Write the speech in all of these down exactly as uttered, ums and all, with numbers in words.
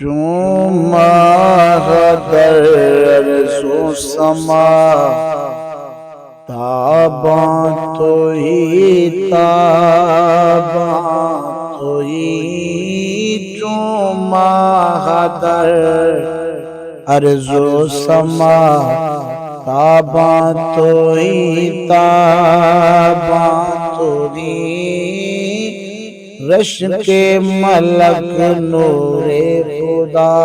چوما حدر ارض و سما، تاباں توئی، تاباں توئی۔ چوما حدر ارض و سما، تاباں توئی، تاباں توئی۔ رشک ملک نور خدا،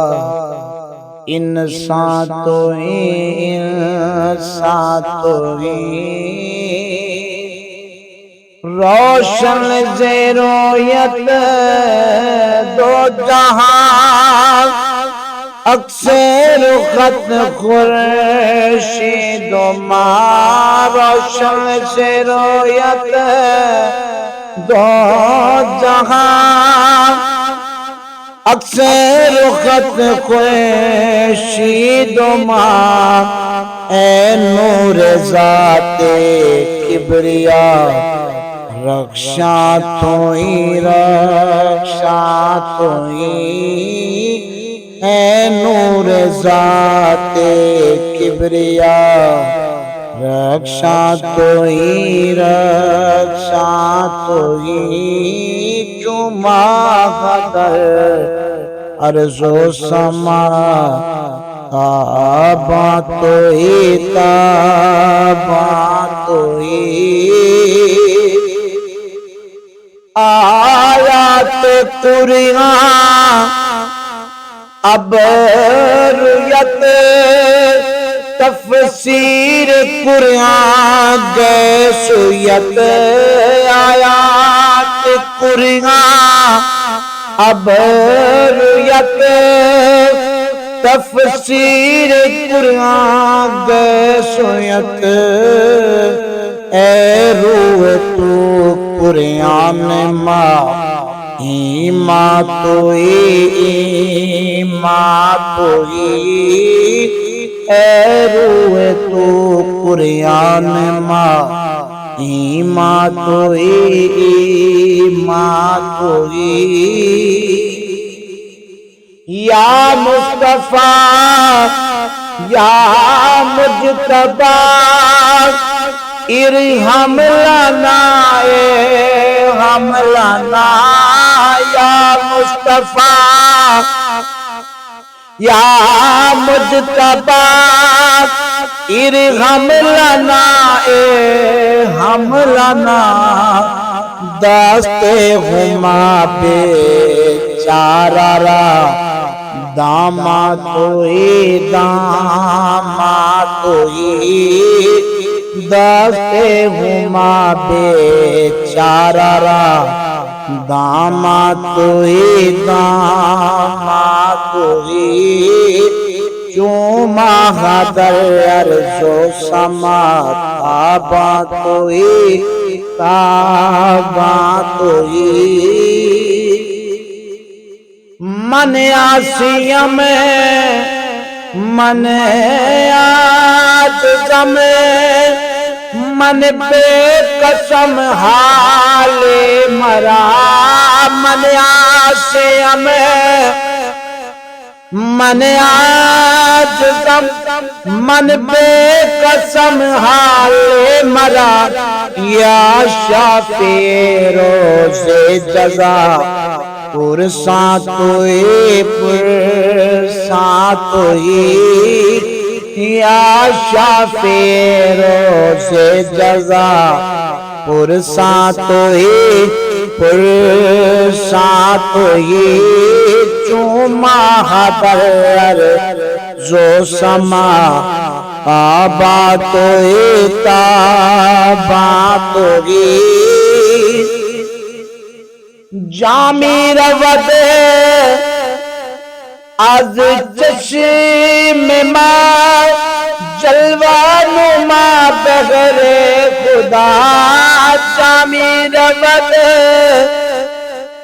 انساں توئی، انساں توئی۔ روشن زیرویت دو جہاں، عکس رخت خورشید و ماہ۔ روشن زیرویت دو جہاں، عکس رخت خورشید و ماہ۔ اے نور ذات کبریا، رخشاں توئی، رخشاں توئی۔ اے نور ذات کبریا، رخشاں توئی، رخشاں توئی۔ چوما حدر ارض و سما، تاباں توئی، تاباں توئی۔ آیات قرآن ابرویت، تفسیر قرآن گیسویت۔ آیات قرآن ابرویت، تفسیر قرآن گیسویت۔ اے روح تو قرآن ما، ایمان توئی، ایمان توئی۔ اے روح تو قرآن ما، ایمان توئی، ایمان توئی۔ یا مصطفی، یا مجتبی، ارحم لنا، ارحم لنا۔ یا مصطفی، یا مجتبی، ارحم لنا، ارحم لنا۔ دست ہما بیچارہ را، داماں توئی، داماں توئی۔ دست ہما بیچارہ را، داماں توئی، داماں توئی۔ چوما حدر ارض و سما، تاباں توئی، تاباں توئی۔ من عاصیم، من عاجزم، من بے کسم حال مرا۔ من عاصیم، من عاجزم، من بے کسم حال مرا۔ یا شافع روز جزا، پرساں توئی، پرساں توئی۔ یا شافع روز جزا، پرساں توئی، پرساں توئی۔ چوما حدر ارض و سما، تاباں توئی، تاباں توئی۔ جامی رود از چشم ما، جلوہ نما بغیر خدا۔ جامی رود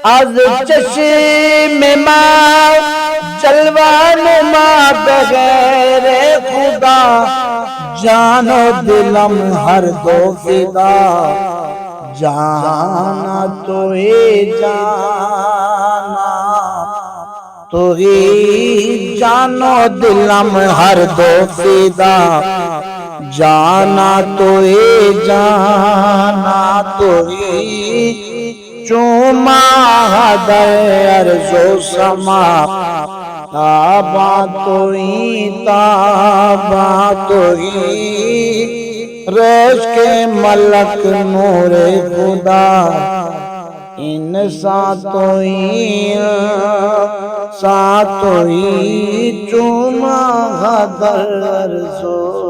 از چشم ما، جلوہ نما بغیر خدا۔ جان و دلم ہر دو فدا، جان توئی، جان توہی جانو دلم ہر دو فدا، جانا توہی، جانا توہی، چوما حدر ارض و سما، تابا توہی، تابا توہی، ریش کے ملک نور خدا، انساں توہی، ساں توہی، چوما حدر ارض و